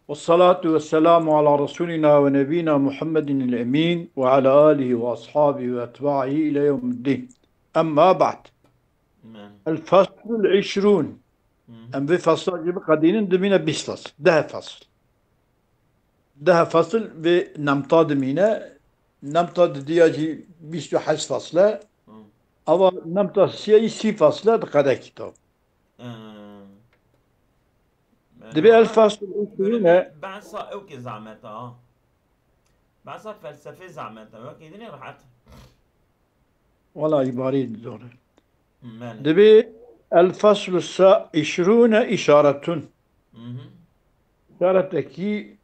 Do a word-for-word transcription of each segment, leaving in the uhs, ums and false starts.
والصلاة والسلام على رسولنا ونبينا محمد الأمين وعلى آله وأصحابه وأتباعه إلى يوم الدين. أما بعد. الفصل العشرون. Em vê fesla jî biqedînin, dimîne bîst fesl. Deh fesl. Deh fesl vê nemta dimîne. Nemta didiya jî bîst û heşt fesl e. Ava nemta siyê jî sî fesl e, diqede kitab. Dibê el fasl îşrûne. Behsa ew ki zahmet ha. Behsa felsefê zahmet ha. Wekî dinê rehet. Wala îbarî zor e. Belê. Dibê el faslu sa îşrûne îşaretun. Hı hı. Îşaretekî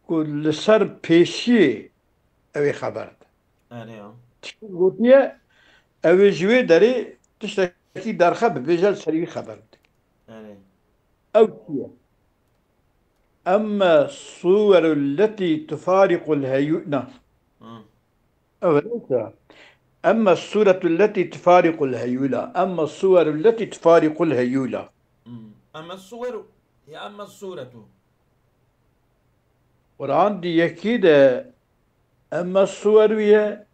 ku li ser pêşiyê ew ê xeber de. Erê ya. Tiştek gotiye, ew ê ji wê derê tiştekî derxe bibêje, li ser wî xeber bide. Erê. Ew çi ye? Emme suweru letî tufariqul heyû-, na. Hı. Ew e, neyse. Emme suretu letî tufariqul heyûla. Emme suweru letî tufariqul heyûla. Hı. Emme suweru ya emme suretu. Quran di yekî de emme suweru ye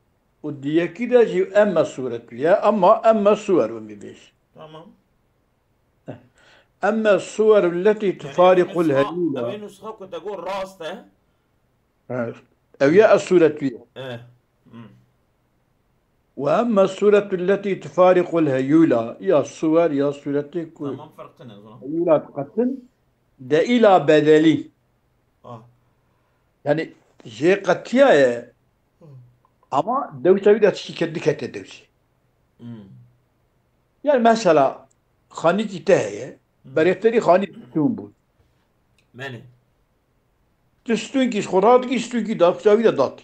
û di yekî de jî emme suretu ye, ama emme suweru bibêj. Tamam. Emme suweru letî tufariqul heyûla. Ew ê nusxa ku te got rast e. Ha, ew ye es-suretu ye. Eh. Hmm. Ve emme suretu letî tufariqul heyûla. Ya suwer ya suretê ku Tamam, ferq tine o zaman. Heyûla diqetin. De îla bedelî. Ah. Yani jê qetiyaye. Hmm. Ama dewsa wî de tiştî ke dikete dewsê. Hmm. Yani mesela xanîkî te heye, Hmm. berêfterî xanî stûn bû. Belê. Tu stûnkî ji xwe radikî, stûnkî da, dewsa wî de datî.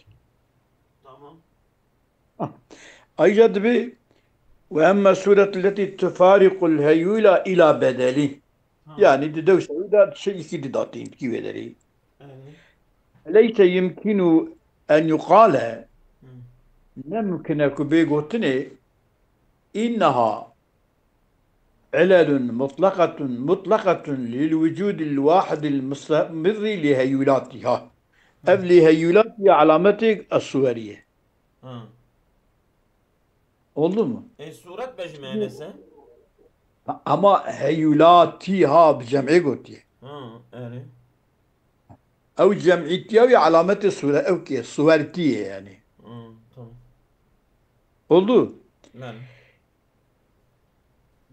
Tamam. Ah. Ayca dibê, "Ve emme suretu letî tufariqul heyûla îla bedelî." Ha. Yani di dewsa wî de şeykî didatîn, kî wê derê. Evet. Leyse yumkinu en yuqale, Hı. ne mumkin e ku bê gotinê, inneha ilelun mutlaqatun, mutlaqatun lil wucudil wahidil mustamirri li heyulatiha. Hı. Ev li heyulatiha alametê es-suweriye. Ha. Oldu mu? E, suret be ji menese? Ha, ama heyulatiha bi cem'ê gotiye. Ha, erê. Ew cem'îtiya wî alametê sure-, ew ki suwertî ye yani. Ha, tamam. Oldu. Yani.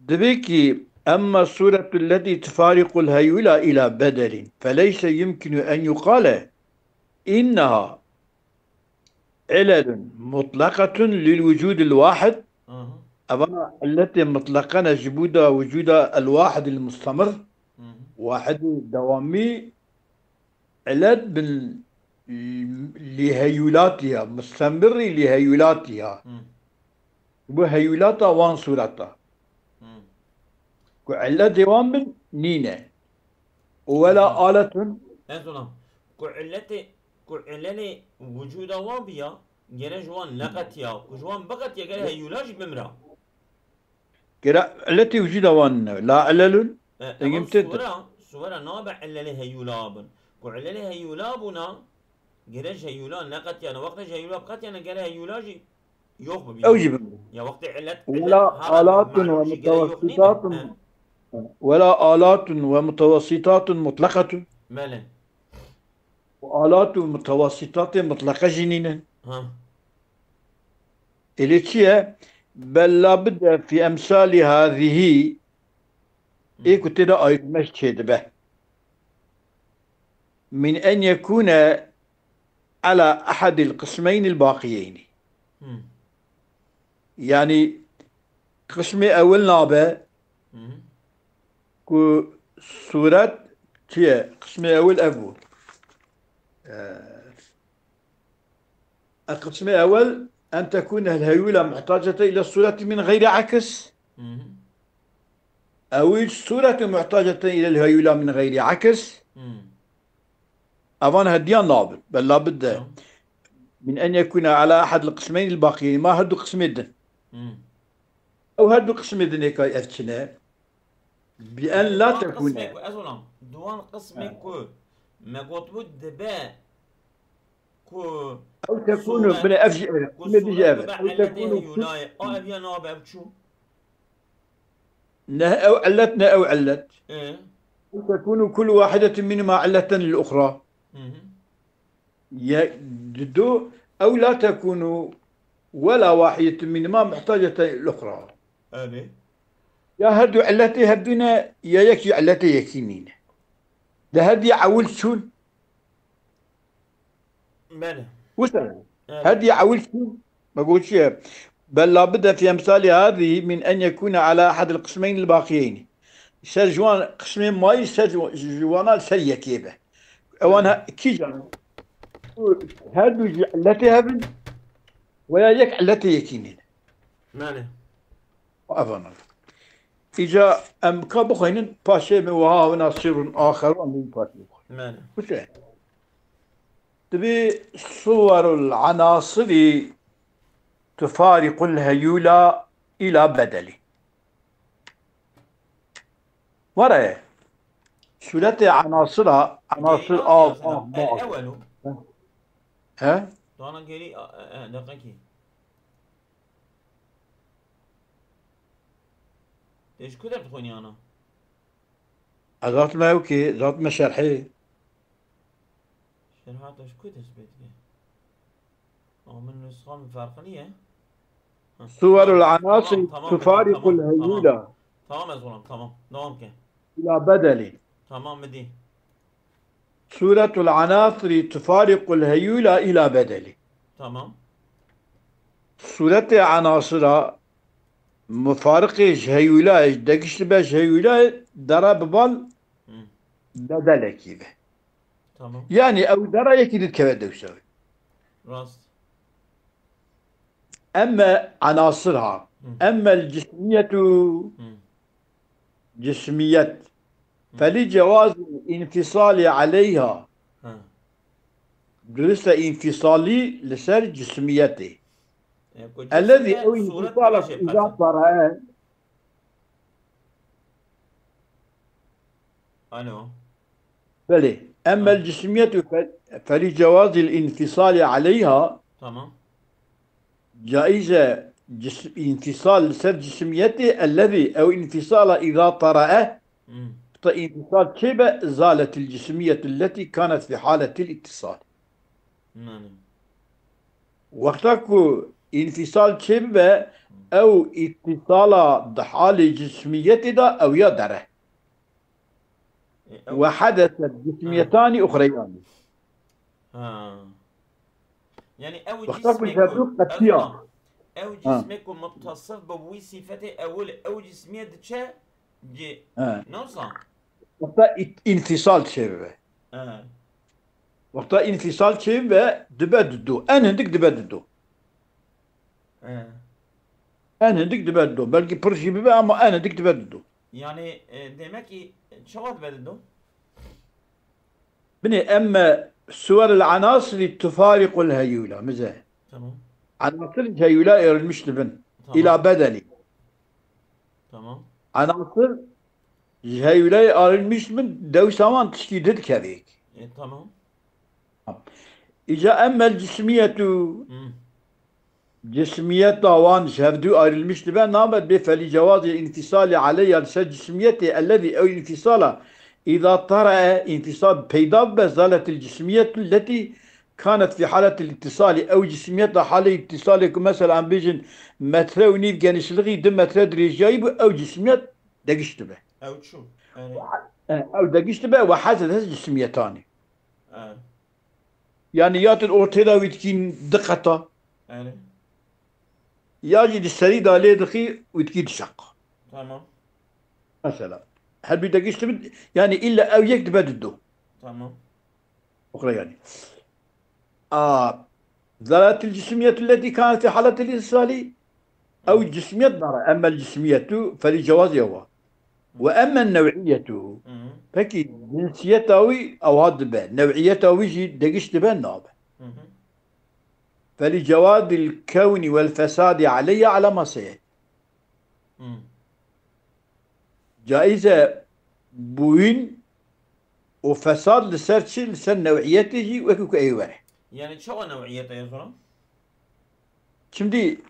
Dibê ki, emme suretu letî tufariqul heyula ila bedelin. Feleyse yumkinu en yuqale inneha ilelun mutlaqatun lil wucudil wahid. Hı hı. Evana illetê mutlaqe ne ji bûda wucuda el wahidil mustemir. Hı hı. Wahidê dewamî illet bin li heyulatiha, mustemirî li heyulatiha. Hı. Bu heyulata wan sureta. Hı. Ku illetê wan bin nîne. Û wela Hı hı. aletun. Ez ona. Ku illetê, ku ilelê wucuda wan biya, gere ji wan neqetiya. Ku ji wan biqetiya gere heyula jî bimra. Gere illetê wicûda wan ne. La ilelun. E, Dengê ama min tê de. Suwera, suwera nabe ilelê heyula bin. Ku ilelê heyula bûna, gere ji heyula neqetiyane. Wextê ji heyula biqetiyane gere heyula jî yok bibîne. Ew jî bibîne. Ya wextê illet, Wela illet ha, alatun mahrum ve jî gere yok nîne. mutawessitatun. He. Wela alatun ve mutawessitatun mutlaqatun. Belê. Û alat û mutewessitatê mutlaqe jî nînin. Ha. Êlê çi ye? Bel labudde fî emsalî hazîhî, ê ku tê de ayrılma çêdibe. Min en yekûne ala ehedil qismeynil baqiyeyni. Hmm. Yani qismê ewil nabe Hı hı. ku suret çi ye? Qismê ewil ev bû. Ee, qismê ewil en tekûne el heyûla muhtacete ile sureti min geyri akis. Hı hı. Ew sureti muhtacete ile el heyûla min geyri akis. Hı. Evan hediyan nabin. Bella bidde. Tamam. Min en yekûne ala ehedil qismeynil baqiyeyni. Ma her du qismê din. Hı. Ew her du qismê dinê kay ev çi ne? Bi en Yani la duwan tekûne. qismê ku, ez olam, duwan qismê Ha. ku Me gotibû dibe ku Ew tekûnu, sure, bine ev jî ev e. ku Bine dijî sure ev ku e. be Ew illetê tekûnu heyûlayê. A ev ya nabe ev çû? Ne ew illet ne ew illet. E. Ew tekûnu kullu wahidetin minhuma illeten lil uxra. Hı hı. Ya didu ew la tekûnu wela wahidetin minhuma muhtaceten lil uxra. Erê. Ya her du illetê hevdû ne ya yek jî illetê yekî nîne. Di her dî ewil çûn. Bele. Wisa Evet. her dî ewil çûn. Me got çi ye? Bella bide fi emsalî hadî min en yekûne ala ehadil qismeyn il baqiyeyni. Ser ji wan qismên mayî ser ji wana ser yekê be. Ewan ha kîjan? Her du jî illetê hevin veya yek illetê yekî nîne. Bele. Evan. Îca em ka bixwînin paşê me wiha hawina sirrun axer û em ê paşê bixwînin. Bele. Wisa. Dibê suwarul anasirî tufarîqul heyûla îla bedelî. Were, sûretê anasira, anasir Geri av, yazına. av, El av. evelu. He? Dana geri, e, e, deqekî. Te ji ku derdixwînî ana? Ez hatime ew kê, ez hatime şerhê. Şerha te ji ku dest pê dike? Ama min nusxa min ferqi niye. Ha, Suwarul tamam, anasir tamam, tamam, tufarîqul tamam, tamam. heyûla. Tamam ez olam, tamam. Devam ke. Îla bedelî. Tamam mi dî? Sûretul anasirî tufarîqul heyûla îla bedelî. Tamam. Sûretê anasira mufariqê ji heyûlayê, degişt dibe ji heyûlayê dere bi bal Hı. bedelekî be. Tamam. Yani ew dere yekî dikeve dewsa. Rast. Emme anasir ha. Hı. Emmel cismiyetu Hı. cismiyet. Felî cewazî înfîsalî aleyha. Ha. Duriste înfîsalî li ser cismiyetê. E, ku Ellezî cismiyet ew suret înfîsala bile şey îza qete. tarae. Alo. Belê. Emmel Ha. cismiyetu fe-, felî cewazîl înfîsalî aleyha. Tamam. Caize cis-, înfîsal li ser cismiyetê ellezî ew înfîsala îza tarae. Hmm. Te înfîsal çêbe zaletil cismiyetu lletî kanet fi haletil îttisal. Yani. Wexta ku înfîsal çêbibe ew îttisala di halê cismiyetê de ew ya dere. E, Ve ew, hedeset cismiyetanî uxreyanî. ha. Yani ew Wexta ku cismê zerrû ku, qetiya. Ezra, ew Ha. cismê ku muttasif bi wî sîfetê ewil, ew cismiyet diçe ci-, Ha. ne wisa? Wexta ît-, înfîsal çêbibe. Ha. Wexta înfîsal çêbibe dibe dido. En hindik dibe dido. Ha. En hindik dibe dido. Belkî pir jî bibe ama en hindik dibe dido. Yani, e, demek ki çawa dibe dido? Binê emme suweril anasirî tufarîqul heyûla. Mize. Tamam. Anasir ji heyûla ayrılmış dibin. Tamam. Îla bedelî. Tamam. Anasir ji heyûlayê ayrılmış dibin, dewsa wan tiştî di dikevê. E, tamam. Îca emmel cismiyetu, Hmm. cismiyeta wan ji hevdû ayrılmış dibe, nabe bê felî cewazê înfîsalê aleyha li ser cismiyetê ellezî ew înfîsala îza tarae înfîsal peyda bibe zaletil cismiyetu letî kanet fî haletil îttisalî. Ew cismiyeta halê îttisalê ku mesela em bêjin metre û nîv genişlixî, du metre dirêjiyayî bû, ew cismiyet degişt dibe. Ew çû. Yani, E, ew degişt dibe ve hezet hez cismiyetanî. e, Yani ya tu ortê de wî dikî di qeta, yani. Ya jî di serî de lê dixî û dikî di şeq. Tamam. Mesela. Her bir degişt dibe, yani illa ew yek dibe dido. Tamam. Okra yani. A, zalatil cismiyetu leti kanet fi haletil îttisalî. Ew cismiyet dara. Emmel cismiyetu felî cewaz ewa. Ve emmen nev'iyetu. Hı hı. Peki cinsiyeta wî ewa dibe. Nev'iyeta wî jî degişt dibe nabe. Hı hı. Felî cewazil kewni vel fesadi aleyha ala ma seyet. Hı. Caize bûyîn û fesad li ser çi? Li ser new'iyetê jî wekî ku ê were. Yani çawa new'iyet e, Zoran? Şimdi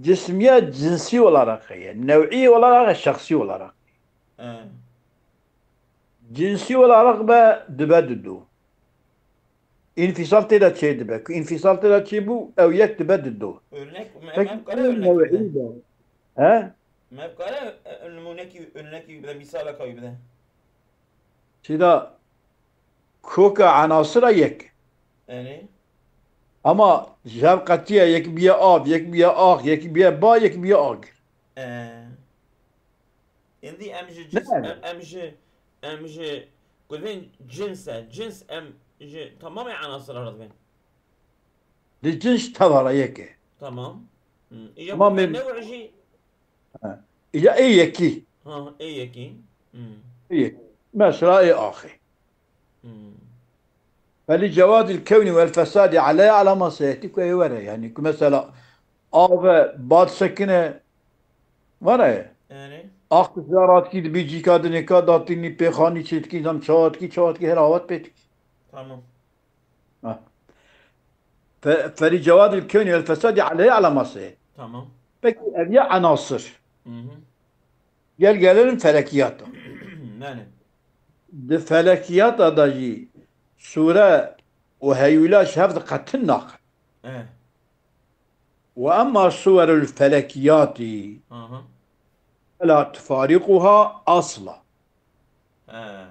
cismiye cinsi olarak heye. New'i olarak, şahsi olarak. He. Cinsi olarak be dibe dido. Înfîsal tê de çê dibe. Ku înfîsal tê de çê bû, ew yek dibe dido. Örnek, me, Peki me kare örnek new'î bide. De. He? Me kare, e, nmûnekî, örnekî bide, misaleka wî bide. Çida koka enasira yek. Erê. Ama ji hev qetiye, yek biye av, yek biye ax, yek biye ba, yek biye agir. E. Êndî em ji Ne cins, yani? em, em ji, em ji, ku divên cins e, cins em ji tamamê enasira re divên. Di cins tevara yek e. Tamam. Hmm. Îja Tamam, ku em- ne jî Ha. Ya ê yekî. Ha, ê yekî. Hmm. Ê yekî. Mesela ê axê. Hmm. Felî cewadil kewni vel fesadî aleyha ala maseyetî ku ê were. Yani ku mesela ave bad sekine were. Yani. Ax tu zara dikî dibî cîka dinê ka datînî pêxanî çê dikî zam çawa dikî çawa dikî her awat pê dikî. Tamam. Ha. Fe-, felî cewadil kewni vel fesadî aleyha ala maseyetî. Tamam. Peki ev ya enasir. Hı hı. Gel gelelim felekiyata. Yani. Di felekiyata da jî sûre û heyûla ji hev diqetin naqet. Eh. Ve emma suwerul felekiyatî Aha. Fela tufarîquha asla. He.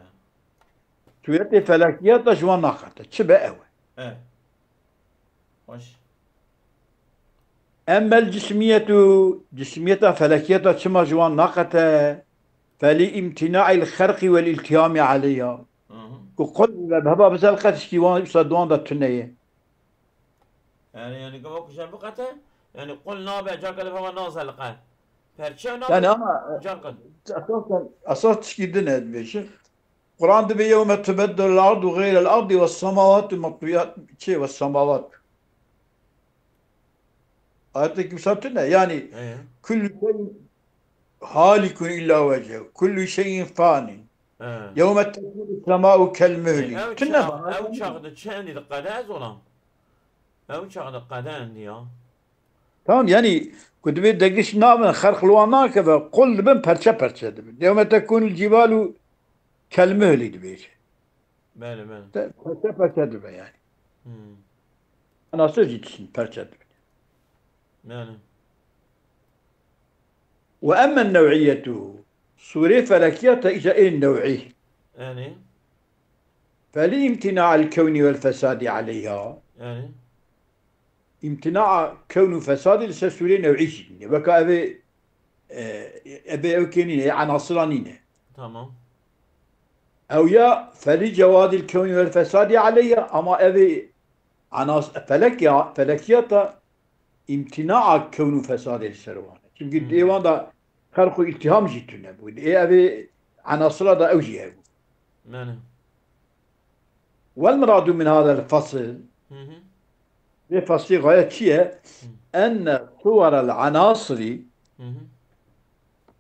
Sûretê felekiyata ji wan naqete. Çi be ew e. He. Baş. Emmel cismiyetu, cismiyeta felekiyata çima ji wan naqete, felî imtinail xerqî vel iltihami aleyha. Hı hı. Ku qul ve heba bizelqe tişkî wan, wisa di wan de tune ye. Yani, yani, gava ku jen biqete, yani, qul nabe, carka de heba nazeliqe. Perçe nabe, Yani ama, e, carka. Esas, esas tişkî din e dibêje. Quran dibê yewme tubeddel ardu xeyrel ardi ve semawatu metwiyat, çê ve semavat. Ayetê kimsa tune. Yani, He. Kullu şeyin halikun illa wecehu. Kullu şeyin fanin. He. Yewme tekûnü semau kel mühli. E, ew Tune çax, bana. Ew çax de çi endî diqede ez olam? Ew çax diqede endî ya. Tamam, yani, ku dibê degiş nabin, xerq li wan nakeve, qul dibin, perçe perçe dibin. Yewme tekûnul cibalu kel mühli dibêje. Belê, belê. Te-, perçe perçe dibe yani. Hmm. Enasir jî tiştin perçe dibe. Belê. Ve emmen new'iyetuhu. Sûrê felekiyata îca ê new'î. Yani. Felî imtina'el kewni vel fesadi aleyha. Yani. Îmtina'a kewn û fesadê li ser sûrê new'î jî nîne. Weka evê, e, evê ew kê nîne, ê enasira nîne. Tamam. Ew ya felî cewadil kewnî vel fesadî aleyha, ama evê enas-, felek ya, felekiyata îmtina'a kewn û fesadê li ser wan e. Çünkü Hmm. dê wan da xerq û îltiham jî tune bû. Ê evê enasira da ew jî hebû. Yani. Vel miradu min hadel fasl. Hı hı. Vê faslê gayet çi ye? Hı. Enne suwarel anasiri, Hı hı.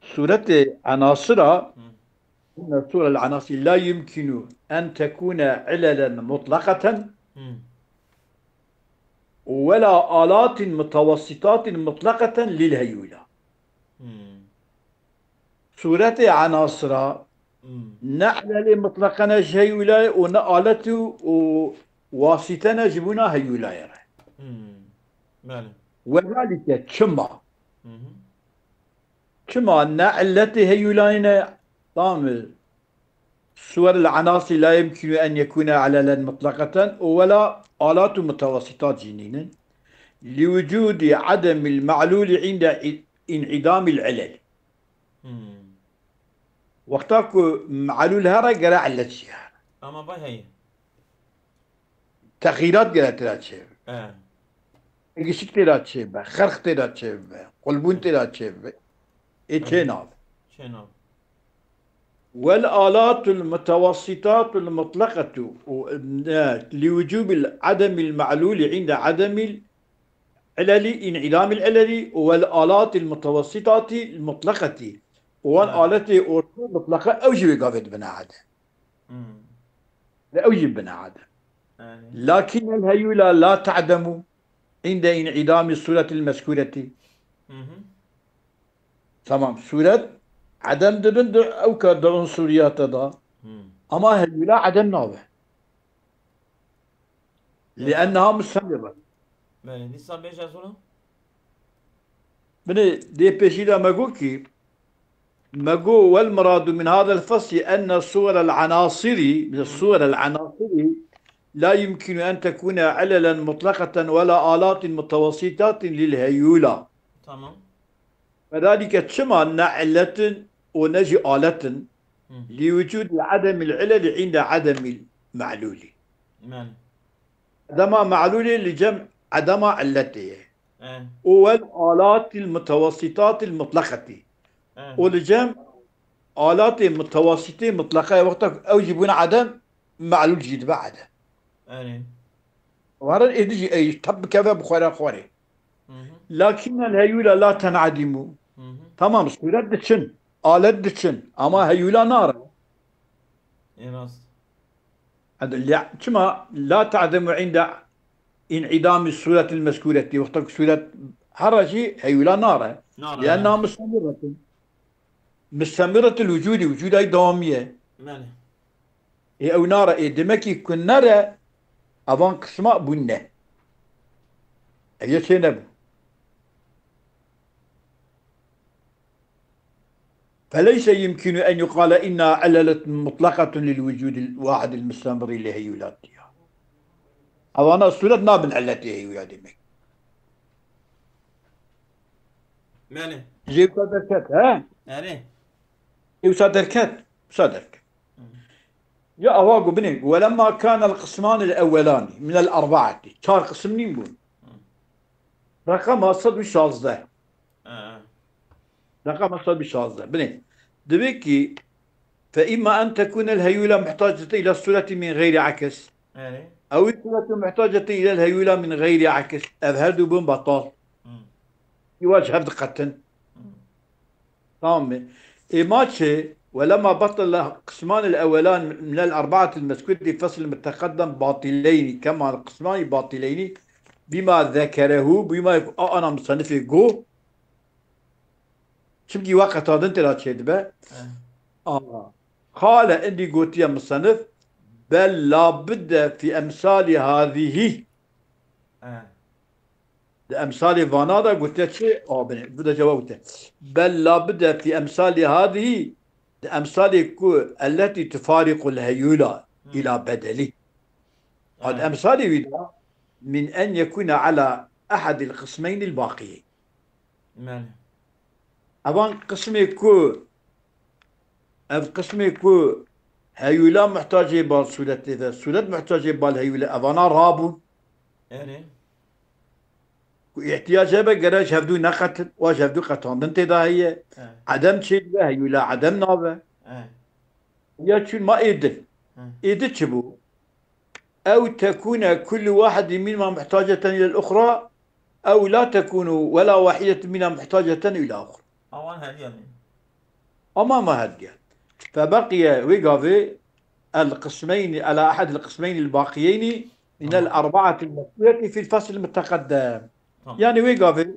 Suretê anasira, Hı. enne suwarel anasiri la yumkinu en tekune ilelen mutlaqeten Hı. ve la alatin mutavassitatin mutlaqeten lil heyula. Hı. Suretê enasira Hmm. ne ilelê mutlaqene ji heyûlayê û ne aletî û wasîtene ji bûna heyûlayê re. Hmm. Belê. Wedalike çima? Hı hı. Çima ne illetê heyûlayê ne, tamam, suwer el enasî la yemkinu en yekune ilelen mutlaqeten û wela alatu mutawasitat jî nînin. Li wucudi ademil ma'luli inde i-, in'idamil ilel. Hmm. Wexta ku me'lûl here gere illet jî here. Ama vay heye. Texîrat gere tê de çêbe. E. Gişik tê de çêbe, xerq tê de çêbe, qulbûn tê de çêbe. Ê çê Evet. nabe. Çê nabe. Vel alatul mutavassitatul mutlaqetu, e, li wucubil ademil me'lûli inde ademil ilelî, in'idamil ilelî û vel alatil mutavassitatil mutlaqetî. Û wan Evet. aletê ortê mutlaqa ew jî wê gavê dibine ade. Hmm. Ve ew jî bine edem. Yani. Lakin el heyula la ta'demu inde in'idami sureti mezkureti. Hı hı. Tamam, suret edem dibin di ew ka di unsuriyata da. Hı. Ama heyula edem nabe. Li'enneha mustemirre. Belê, dîsa bêje ez wilo. Binê dê pêşî de me got kî, me got, "Wel muradu min hadel fasli enne suwerel anasiri, min suwerel anasiri la yumkinu en tekune ilelen mutlaqeten ve la alatin mutevessitatin lil heyula." Tamam. Ve zalike çima ne illetin û ne jî aletin? Hı. Li wucudi edemil ileli inde edemil me'luli. Yani. Edema me'lulê li cem edema illetê ye. E. Û wel alatil mutewessitatil mutlaqetî. E. Û li cem alatê mutewessitê mutlaqe ye, wexta ku ew jî bûne edem, me'lul jî dibe edem. Erê. Warin êdî jî ey teb bikeve bi xwere xwarê. Hı hı. Lakinnel heyûla la ten'edimu. Hı hı. Tamam, sûret diçin, alet diçin, ama heyûla nare. Ê rast. Ed-, la-, çima la ta'demu inde in'idami suretil mezkureti, wexta ku suret hera jî heyûla nare. Nare, Lianna evet. Mustemiratun. Mustemiratun wucudi, wucuda dewamî ye. Belê. Ê ew nare, ê demekî ku nere, evan qisma bûn ne. Ev yê çê nebû. Feleyse yumkinu en yuqale inna illetin mutlaqatun lil wucudil wahidil mustemiri li heyulatiha. Evana suret nabin illetê heyula demek. Belê. Jê wisa derket, he? Erê. Ê wisa derket, wisa derket. Hı. Ya ava gu binê, welemma kanel qismanil ewwelani minel erbaati. Çar qisim nîn bûn. Hı. Reqema sed û şazdeh. Hı. Reqema sed û şazdeh. Binê. Divê ki fe imma en tekunel heyula muhtacete ila sureti min geyri akis. Erê. Ew sureti muhtacete ilel heyula min geyri akis. Ev her du bûn betal. Hı. Îwa ji hev diqetin. Hı. Tamam mı? Ê ma çi? Welema batala qismanil ewelan minel erbaatil mezkur di fasl muteqeddem batileyni. Kema qismani batileyni bima zekerehu, bima a ana musannifê go. Çimkî wa qetadin têra çêdibe. Eh. Ama. Qale endî gotiye musannif, bel labidde fi emsali hazihi. Eh. Di emsalê vana de gote çi? A, binê, bu da cevab gote. Bel labide fi emsalê hadihî, di emsalê ku elletî tufariqul heyula ila bedelî. A, di emsalê wî de min en yekune ala ehadil qismeynil baqiyê. Belê. Evan qismê ku, ev qismê ku heyula muhtacê bal sûretê de, sûret muhtacê bal heyule, evana rabûn. Erê. Ku îhtiyac hebe gere ji hevdû neqetin, wa ji hevdû qetandin tê de heye. Evet. Edem çê dibe, heyula edem nabe. Evet. Ya çûn ma êdin. Evet. Êdi çi bû? Ew tekûne kullu wahidin mînma muhtaceten ilel uxra, ew la tekûnu wela wahidetun mînma muhtaceten ila uxra. Awan hediye nîn. Ama ma hediye. Febeqiye wê gavê el qismeyni, ela ehedil qismeyni el baqiyeyni minel erbaati el mezkureti fil fasl muteqeddem. Tamam. Yani wê gavê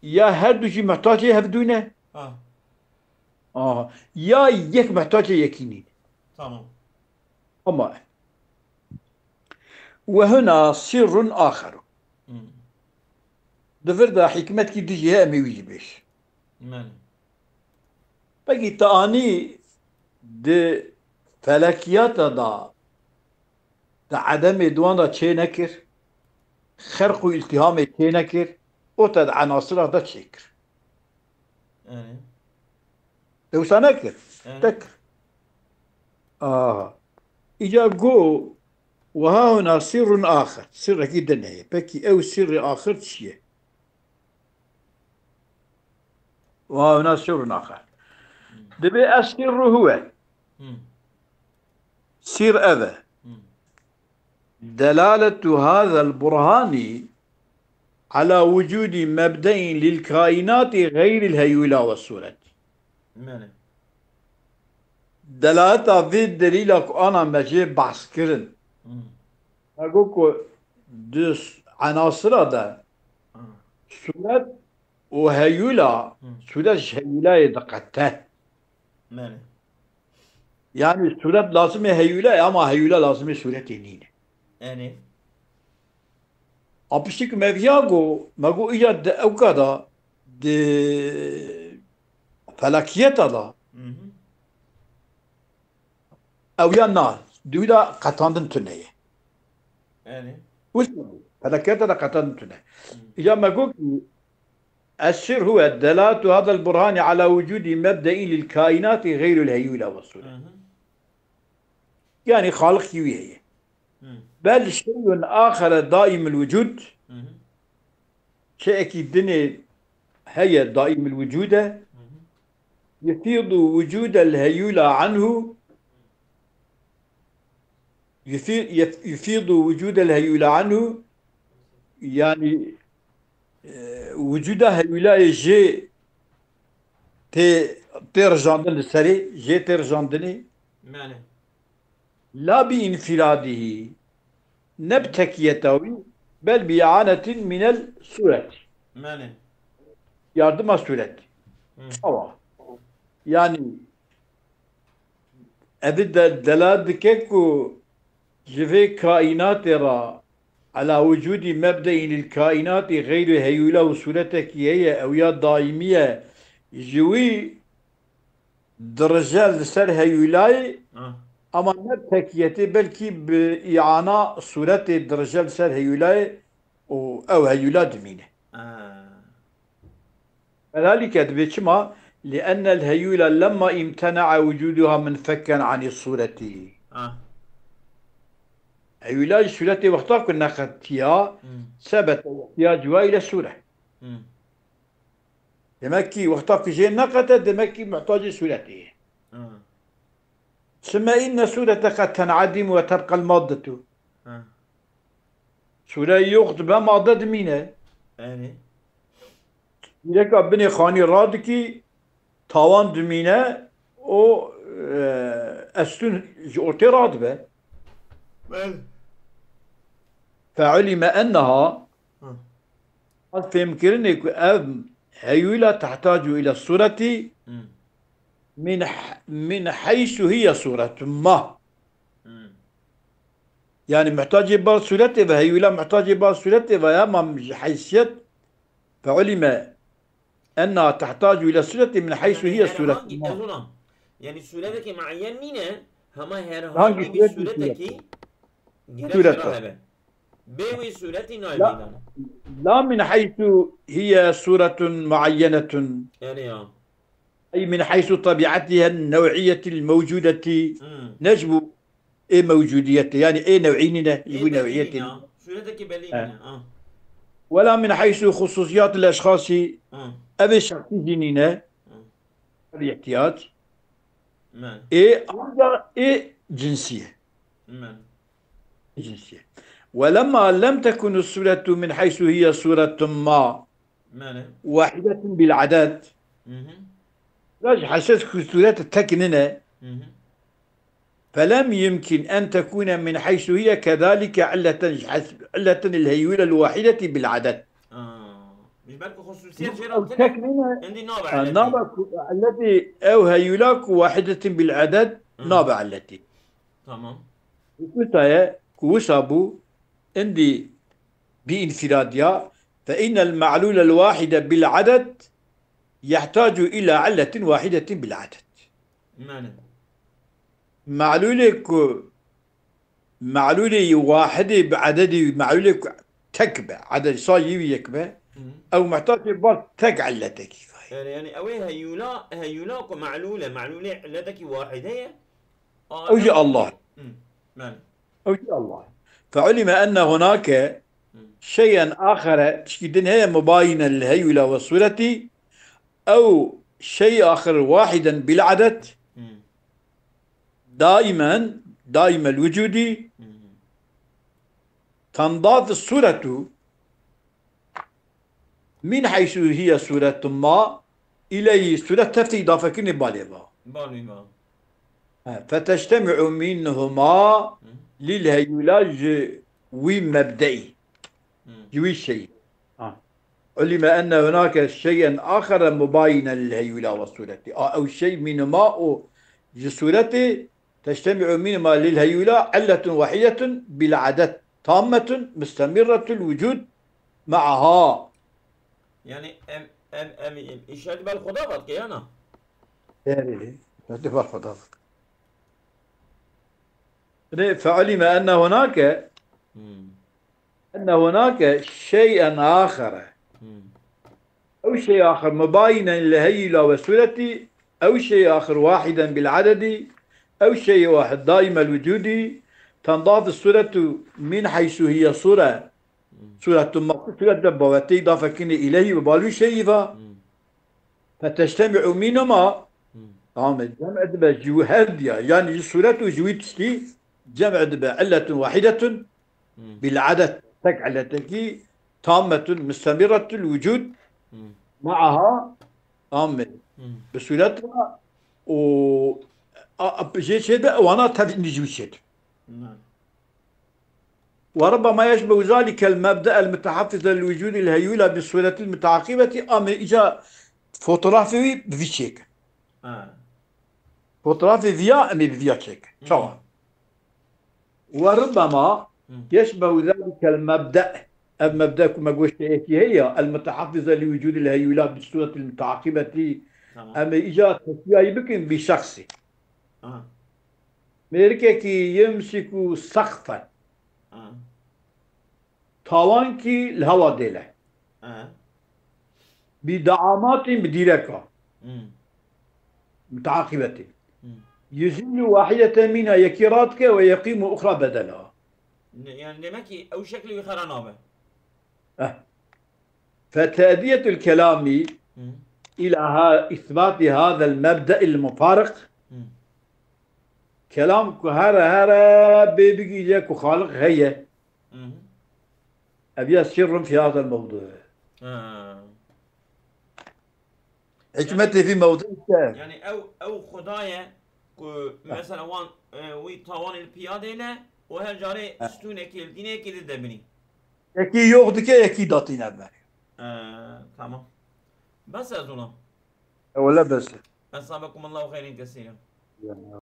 ya her du jî muhtacê hevdû ne. Ha. Aha. Ya yek muhtacê yekî nîne. Tamam. Ama ve huna sirrun axeru. Hmm. Di vir de hikmetkî dijî heye, em ê wî jî bêj. Belê. Pekî te anî di felekiyata da, di edemê di wan de çê nekir, xerq û îltîhamê çê nekir, û te di enasira de çêkir. Erê. Te wisa nekir? Erê. Te kir. Aha. Îca go, "Ve ha huna sirrun axir." Sirrekî din heye. Pekî ew sirrê axir çi ye? "Ve ha huna sirrun axir." Hmm. Dibê es sirru huwe. Hmm. Sir ev e. Hmm. Delaletu hazel burhani ala wucudi mebdein lil kainati geyril heyula ve suret. Belê. Delaleta vê delîla ku ana me jê behs kirin. Hmm. Me got ku di s-, enasira de Hmm. sûret û heyûla, Hmm. sûret ji heyûlayê diqete. Belê. Yanî sûret lazimê heyûla ye, ama heyûla lazimê sûretê nîne. Erê. A piştî ku me viya got, me got îca di ewka de, di felakiyeta de, Mhm. ew ya na, di wî de qetandin tune ye. Erê. Wisa bû, felakiyeta de qetandin tune. Mhm. Îca me got ku السر هو دلالة هذا البرهان على وجود مبدأ للكائنات غير الهيولة والصورة. Mhm. Yanî Xaliqî wî heye. Hmm. Bel şeyun axere daimil wucud. Hı hı. Çeyekî dinê heye daimil wucud e. Hı hı. Yufidu wucudel heyula anhu. Yufi-, yef-, yufidu wucudel heyula anhu. Yanî, e, wucuda heyulayê jê tê, tê rijandin li serê, jê tê rijandinê. Belê. La bi înfîradihî, ne bi tekiyeta wî, bel bi îanetin mînel sûretî. Belê. Yardima sûretî. Hı. Çawa? Yanî, ev de delal dike ku ji vê kaînatê re ela wicûdî mebdeîn lil kaînatî xeyrî heyûla û sûretekî heye, ew ya daîmî ye. Ji wî dirije li ser heyûlayê, Ah. ama ne bi tekiyetê, belkî bi îana sûretê dirije li ser heyûlayê û ew heyûla dimîne. Ah. Kedalîke dibê çima? Li ennel heyûla lemma îmtene'a wicûduha minfekken anî sûretî. Ah. Heyûla ji sûretê wexta ku neqetiya, Hmm. sebete îhtiyacûha île sûre. Hmm. Demek ki wexta ku jê neqete, demek ki muhtacê sûretê ye. Ha. Sümme inne sûrete qed ten'adim ve tebqel maddetu. Ha. Sûre yox dibe, madde dimîne. Erê. Sûreka binê xanî radikî, tawan dimîne, o, e, estûn ji ortê radibe. Belê. Feulime enneha, Hı. Hat fêmkirinê ku ev heyûla tehtacu île sûretî Hmm. min, min heysu hiye sûretun ma. Hmm. Yani muhtacê bar sûretê ve, heyûla muhtacê bar sûretê ve ya, ma ji heysiyet feulime enna tehtacu île sûretî min heysu Yani hiye her sûretun hangi ma. Tezûna? Yani sûretekî muayyen nîne, hema her Hangi hangi bir sûretî sûretekî sûret? Gerek Sûret jira var. Hebe. Bê wî sûretî nayê La, meydana. La min heysu hiye sûretun muayyenetun. Yani ya. Ey min heysu tebi'etihe nev'iyetil mewcudeti. Hmm. Ne ji bo ê mewcudiyetê, yani ê nev'î nîne, ji Ê bo nev'î nev'iyetê nîne. Sûretekî belî He. nîne. Ha. Wela min heysu xususiyatil eşxasî. Ha. Ev ê şexsî jî nîne. Ha. Ev îhtiyac. Me. Ê, ancak ê cinsî ye. Me. Cinsî ye. Welemma lem tekunu sûretu min heysu hiye sûretun ma. Mane. Wahidetin bil adet. Hı hı. Ji heysiyet ku sûret tek nine. Hı hı. Felem yumkin en tekune min heysu hiye kedalike illeten, ji heys-, illeten il heyûle il wahideti bil adet. Aa. Ji ber ku xususiyet jê re tune, Tek nine. Endî nabe Ha, illeti. Nabe ku illetî ew heyûla ku wahidetin bil adet Hı. nabe illetî. Tamam. Wisa ye ku wisa bû, endî bi înfiradiya, fe innel me'lûlel wahide bil adet yehtacu ila illetin wahidetin bil adet. Mane. Me'lûlê ku, me'lûlê wahidê bi ededî, me'lûlê ku tek be, eded sayî wî yek be, Hı. ew muhtacê bar tek illetekî. Yani, yani ew ê heyûla, heyûla ku me'lûl e, me'lûlê illetekî wahide ye. Aa, Ew jî ew Allah. Hı. Mane. Ew jî Allah. Feulime enne hunake Hı. şeyen axere, tişkî din heye mubayinen li heyûla ve sûretî, ew şey axir wahiden bil adet, Hı. daimen, daimel wicudî, Hı. tendaz suretu, min heysu hiye sûretun ma, îleyî sûret tevtî îdafekirinê balê va. Balê va. Ha, فتجتمع منهما للهيولى, ji wî mebdeî, ji wî şeyî. Ha. علم أن هناك شيئا آخر مباينا للهيولى وصورته. A, ew şey منهما û ji sûretê, تجتمع منهما للهيولى علة واحدة بالعدد تامة مستمرة الوجود معها. Yani em, em, em, em, îşaret ber Xuda vat ke yana. Erê, îşaret ber Xuda vat. Ne, فعلم أن هناك Hmm. أن هناك شيئا آخر. Hmm. أو شيء آخر مباينا للهيولى وصورته، أو شيء آخر واحدا بالعدد، أو شيء واحد دائم الوجود، تنضاف الصورة من حيث هي صورة. Hmm. صورة مقصود، صورة بوتي إضافة كني إليه وبالو شيء فا. Hmm. فتجتمع منهما. Hmm. Tamam, cem dibe ji her diya. Yani ji sûret û ji wî tiştî cem dibe علة واحدة Hmm. بالعدد. Tek illetekî تامة مستمرة الوجود Hmm. معها. Tamam. Hmm. Bi sûret ve û a, a, jê çê de wana tev ji wî çê de. Hmm. وربما يشبه ذلك المبدأ المتحفظ لوجود الهيولى بالصورة المتعاقبة, ama îca fotografê wî bi vî çêk. Ha. Fotografê viya em ê bi viya çêk. Hı. Çawa? وربما Hı. يشبه ذلك المبدأ. Ev mebde ku me goşt êkî heye, المتحفظ لوجود الهيولى بالصورة المتعاقبة. Tamam. Em ê îca teswiyayî bikin bi şexsî. Aha. Mêrikekî يمسك سقفا. Aha. Tawankî li hewa dêle. Aha. بدعامات, bi dîreka. Hmm. متعاقبة. Hmm. يزيل واحدة منها, yekî radike, ويقيم أخرى بدلها. Ne, yani demek ki ew şekli wî xera nabe. Eh. فتأدية الكلام Hmm. إلى ها-, إثبات هذا المبدأ المفارق. Hmm. Kelam ku here here bê bigihîce ku Xaliq heye. Mhm. Ev ya sirrun fi hadal mewdu. Ha. Hikmetê vî mewdu işte. Yani ew, ew Xuda ye ku mesela wan, e, wî tawanê li piya dêne û her carê Ha. stûnekê li dînekê dide binî. Yekî yox dike, yekî datîne ber. E, tamam. Bes ez ona. Ewle bes. Esabekumullahu xeyrin kesîra. Ya.